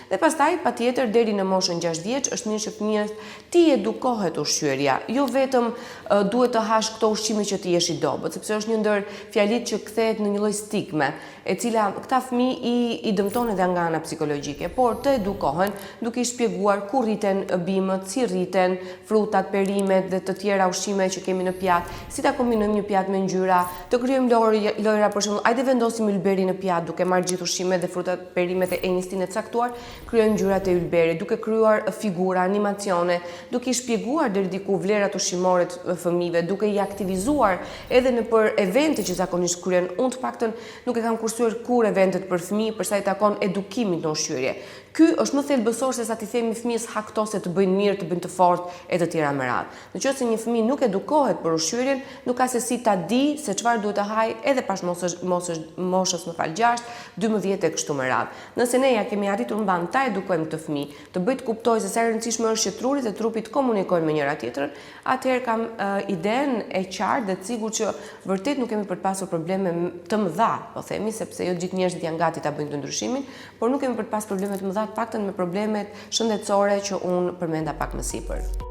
Dhe pastaj, patjetër, deri në moshën 6 vjeç, është mirë që fëmijës t'i edukohet ushqyerja, jo vetëm duhet të hash këto ushqime që të jesh i dobët, sepse është një ndër fjalitë që kthehet në një lloj stigme, e cila këta fëmijë i i dëmton edhe nga ana psikologjike, por të edukohen duke i shpjeguar ku rriten bimët, si rriten frutat, perimet dhe të tjera ushqime që kemi në pjatë, si ta kombinojmë një pjatë me ngjyra, të krijojmë lojra, për shembull, hajde vendosim ylberin në pjatë duke marrë gjithë ushqimet dhe frutat, perimet e një stine të caktuar, krijojmë ngjyrat e ylberit, duke krijuar figura, animacione, duke i shpjeguar deri diku vlerat ushqimore të fëmijëve, duke i aktivizuar edhe nëpër evente që zakonisht kryhen. Unë të paktën nuk e kam kursyer kurrë eventet për fëmijë për sa i takon edukimit në ushqyerje. Ky është më thelbësor se sa t'i themi fëmijës ha këto se të bëjnë mirë, të bëjnë të fortë e të tjera me radhë. Në qoftë se një fëmijë nuk edukohet për ushqyerjen, nuk ka se si ta di se çfarë duhet të hajë edhe pas moshës, moshës, moshës më fal 6, 12 e kështu me radhë. Nëse ne ja kemi arritur mbanë ta edukojmë këtë fëmijë, të bëj të kuptojë se sa e rëndësishme është që truri dhe trupi të komunikojnë me njëra tjetrën, atëherë kam idenë e qartë dhe të sigurt që vërtet nuk kemi për të pasur probleme të mëdha, po themi, sepse jo të gjithë njerëzit janë gati ta bëjnë këtë ndryshimin, por nuk kemi për të pasur probleme të mëdha, të paktën me problemet shëndetësore që unë përmenda pak më sipër.